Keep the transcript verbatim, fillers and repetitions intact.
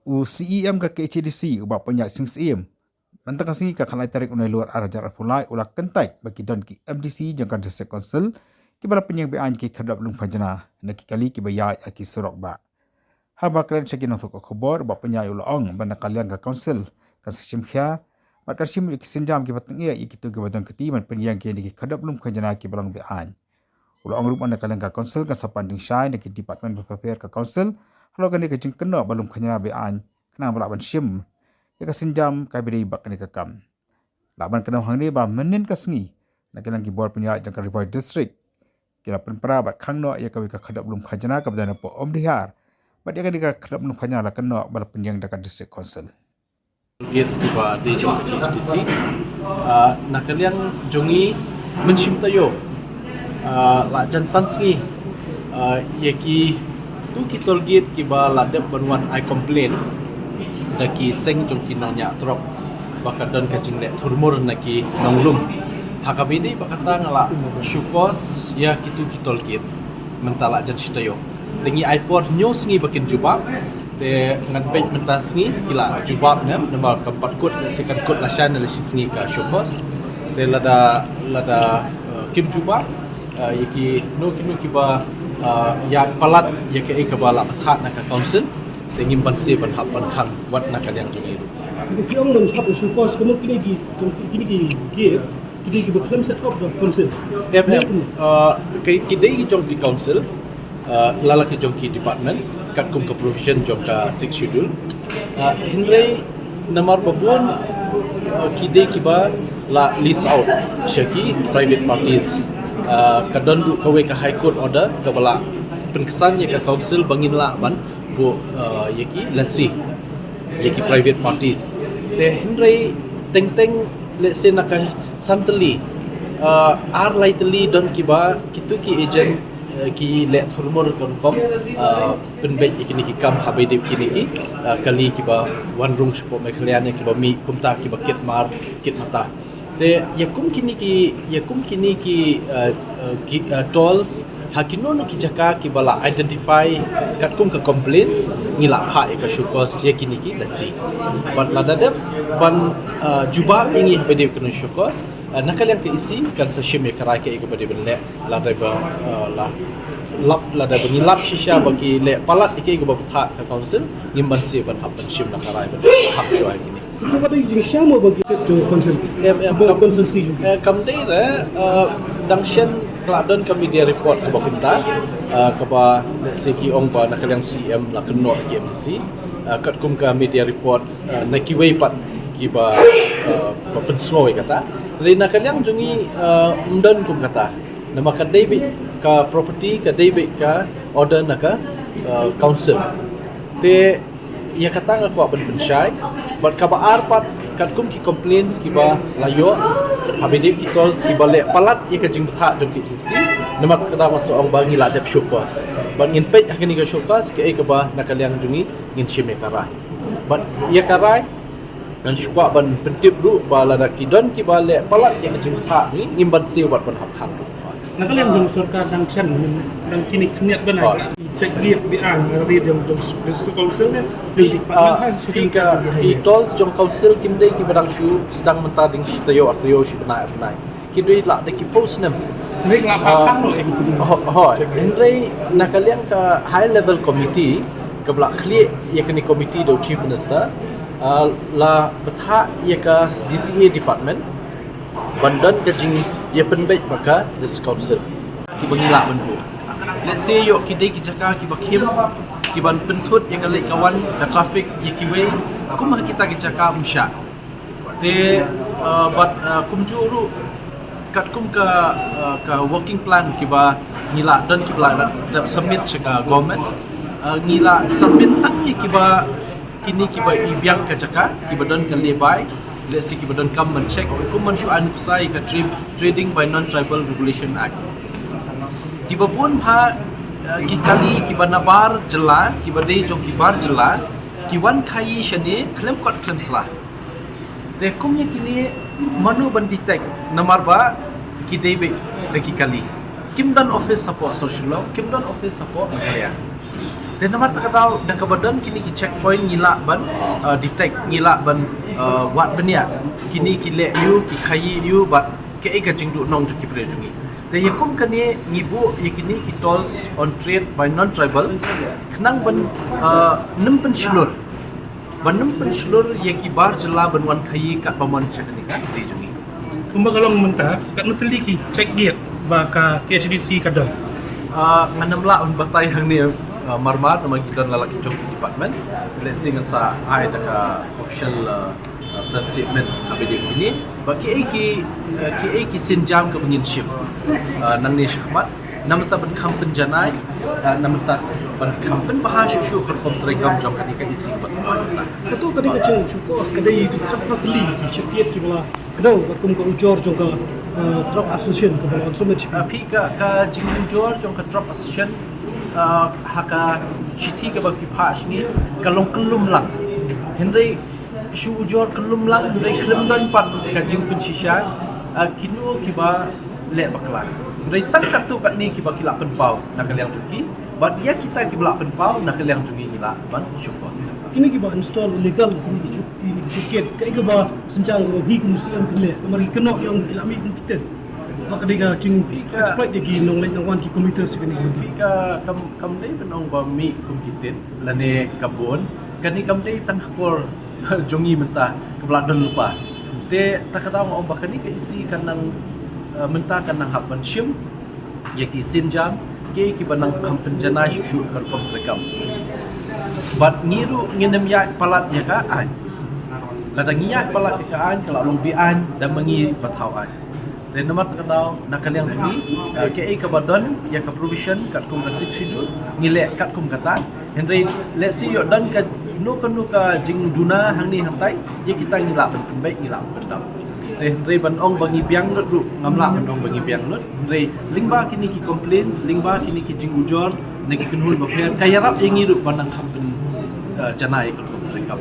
U C E M ka K H A D C, u Bah Pynïaid Sing Syiem, mynta ka sngi ka khatlai tarik u Nailur arhajar arphew lai, u la kyntait ba ki don ki M D C jong ka District Council kiba la pynïeng beaiñ ki khaddup lum khajna na ki kali kiba ïaid ha ki surok bah. Haba kren sha ki nongthoh khubor, u Bah Pynïaid u la ong ba na ka liang ka Council kan sa shim khia bad kan shim ïa ki sienjam kiba tyngeh ïa kito kiba don kti ban pynïeng ki ïa ki khaddup lum khajna kiba long beaiñ. U la ong ruh ba na ka liang ka Council kan sa pan ding shai na ki department bapher bapher ka Council halor kane ka jingkynnoh ba lum khajna beaiñ khnang ba lah ban shim ïa ka sienjam kaba dei bad kane ka kam. Lah ban kynnoh hangne ba mynhynnin ka sngi na ka liang ki bor pynïaid jong ka Ri Bhoi District ki la pynpra bad khang noh ïa kawei ka khaddup lum khajna kaba don hapoh Umdihar. Bad ïa kane ka khaddup lum khajna la kynnoh ba la pynïeng da ka District Council. Gates kiba dei jong ka K H A D C. Ah, na ka liang jong ngi mynsiem taïew, ah, la jan san sngi, ah, ïa kitu ki toll gate kiba la dep ban wan ai complain da ki seng jong ki nongñiah trok ba ka don ka jingleh thurmur na ki nonglum. Ha kaba ïadei bad kata nga la show cause ïa kitu ki toll gate. Mynta la jan shi taïew. Te ngi ai por hynñiew sngi ba kin jubab. Te ngan peit mynta sngi ki la jubab ne em, namar kam pat kut, lehse kan kut lashai ne la shi sngi ka show cause. Te lada, lada, eh, kim jubab, eh, ïa kino kino kiba, eh, ïaid palat ïa kaei kaba la bthah na ka Council, te ngim banse ban hap ban khang wat na ka liang jong ngi ruh. Ki ong ban hap show cause, kumno kine ki, kine ki, ki, kine kiba khlem set up da Council. Em, em. Uh, ki, ki dei ki jong ki Council, uh, la la ki jong ki department katkum ka provision jong ka Sixth Schedule. Uh, hynrei namar ba bun, uh, ki dei kiba la lease out sha ki private parties. Uh, ka don ruh kawei ka High Court order kaba la pynksan ïa ka Council ba ngin lah ban buh, uh, ïa ki lessee ïa ki private parties. Te hynrei teng teng, lehse na ka san tylli, uh, ar lai tylli don kiba kitu ki agent, uh, ki leh thurmur ka rukom, uh, pynbeit ïa kine ki kam haba ïadei bad kine ki, uh, kali kiba wan rung shapoh Meghalaya ne kiba mih kumta kiba kit mar kit mata. Te ïa kum kine ki, ïa kum kine ki, uh, uh, ki, uh, tolls ha kino kino ki jaka kiba la identify katkum ka complaints, ngi la phah ïa ka show cause ïa kine ki lessee. Bad lada dep ban, uh, jubab ïa ngi haba ïadei bad kane ka show cause, uh, na ka liang ka E C kan sa shim ïa ka rai kaei kaba dei ban leh, lada ba, uh, la lap, lada ba ngi lap shisha ba ki leh palat ïa kaei kaba bthah ka Council, ngim banse ban hap ban shim na ka rai ban hap shuwa ïa kine. Ito ka dei jingshisha mo ba ki tet jong Council? Em, em, ba kam, Council C jong ki, eh, kam dei re, eh, dang shen ka la don ka media report kaba kumta, eh, kaba lehse ki ong ba na ka liang C M la kynnoh ki M D C, eh, katkum ka media report, eh, na kiwei pat kiba, eh, ba pynsngew ïa kata. Hynrei na ka liang jong ngi, eh, ym don kum kata. Namar ka dei beit ka property, ka dei beit ka order na ka, eh, Council. Te ïa kata nga kwah ban pynshai. Bad kaba ar pat, katkum ki complaints kiba la ïoh haba ïadei bad ki tolls kiba leh palat ïa ka jingbthah jong ki agency, namar kata nga sa ong ba ngi la dep show cause. Bad ngin peit ha kane ka show cause kaei kaba na ka liang jong ngi ngin shim ïa ka rai. Bad ïa ka rai ngan shu kwah ban pyntip ruh ba lada ki don kiba leh palat ïa ka jingbthah, ngi ngim banse wat ban hap khang. Na ka liang jong sorkar dang shen, dang kine khyndiat ban ai check gate beaiñ, na ka liang jong, jong District Council ne, jong department, ah, ha, ki ka, ki tolls jong Council kim dei kiba dang shu sdang mynta ding shi taïew ar taïew, shi bnai ar bnai. Ki dei lah da ki post nem. Ring lah, ah, khang noh ïa ki, hooid. Hynrei na ka liang ka high level committee kaba la khlieh ïa kane committee da u Chief Minister, ah, la bthah ïa ka D C A department ban don ka jingïapynbeit bad ka District Council kiba ngi lah ban buh. Lehse ïoh ki dei ki jaka kiba khim, kiban pynthut ïa ka leit ka wan ka traffic ïa kiwei, kum ha kita ki jaka ym shah. Te, uh, bad, uh, kumjuh ruh katkum ka, uh, ka working plan kiba ngi la don, kiba la da, da submit sha ka government, uh, ngi la submit tang ïa kiba, kine kiba i biang ka jaka, kiba don ka lay by, lehse kiba don kam ban check, kum ban shu ai nuksa ïa ka tra-, Trading by Non-Tribal Regulation Act. Kiba bun bha, uh, ki kali kiba na bar jylla, kiba dei jong ki bar jylla, ki wan khaii shane khlem kot khlem sla. Te kum ïa kine mano ban detect, namar ba ki dei beit da ki kali. Kim don office hapoh Sor Shillong, kim don office hapoh Meghalaya. Te namar kata ka daw da kaba don kine ki checkpoint ngi lah ban uh, detect, ngi lah ban uh, wad bniah kine ki leh aiu, ki khaii aiu bad kaei ka jingduhnong jong ki briew jong ngi. Te ïa kum kane ngi buh ïa kine ki tolls on trade by non-tribal khnang ban uh, nym pynshlur, ban nym pynshlur ïa ki bar jylla ban wan khaii katba mon sha kane ka ri jong ngi. Kumba ka long mynta, katno tylli ki check gate ba ka K H A D C ka don? Uh, ngan ym lah ban batai hangne uh, marmar namar ki don la la ki jong ki department. Let's see ngan sa ai da ka official uh, uh, press statement ha ba ïadei kine. Ba kiei ki uh, kiei ki sienjam kaba ngin shim uh, nangne shakhmat. Namar ban kham pynjanai uh, namar ban kham pynbha shuh shuh ka rukom treikam jong kane ka E C ba ka mynta. Kato ka dei ka jingshukor ka dei ki khatphra tylli ki shaktiat ki ba la kdew ka kum ka ujor jong ka uh, Truck Association ka ba la submit. Uh, phi ka ka jingujor jong ka Truck Association uh, ha ka shithi kaba ki phah sha ngi ka long kyllum lang. Hynrei shu ujor kyllum lang hynrei khlem don pat ka jingpynshisha uh, kino kiba leh bakla. Hynrei tang katto katne kiba ki la pynpaw na ka liang jong ki bad ïa kita kiba la pynpaw na ka liang jong ngi ngi lah ban shukor. Kine kiba install illegal kine ki chuk ki tiket kaei kaba synshar ïa hi kum C M phi leh namar ki kynnoh ïa ki la mih kum ki tent. Ba ka dei ka jing exploit ïa ki nongleit nongwan ki commuters kine ki. Ka kam kam dei ban ong ba mih kum ki tent lane ka bun. Kane kam dei tang ka por jong ngi mynta kaba la don lypa. Te ta ka daw nga ong ba kane ka E C kan nang uh, mynta kan nang hap ban shim ïa ki sienjam kiei kiba nang kham pynjanai shuh shuh ka rukom treikam. Bad ngi ruh ngin ym ïaid palat ïa ka aiñ. Lada ngi ïaid palat ïa ka aiñ ka la long be-aiñ da ma ngi ba thaw aiñ. Te namar kata ka daw na ka liang jong ngi uh, kaei kaba don ïa ka provision katkum ka Sixth Schedule ngi leh katkum kata. Hynrei lehse ïoh don kano kano ka jingduna hangne hangtai ïa kita ngi lah ban pynbeit ngi lah ban pyndap. Te hynrei ban ong ba ngi biang lut ruh ngam lah ban ong ba ngi biang lut. Hynrei lyngba kine ki complaints, lyngba kine ki jingujor na ki kynhun bapher ka ïarap ïa ngi ruh ban nang kham pyn uh, janai ka rukom treikam.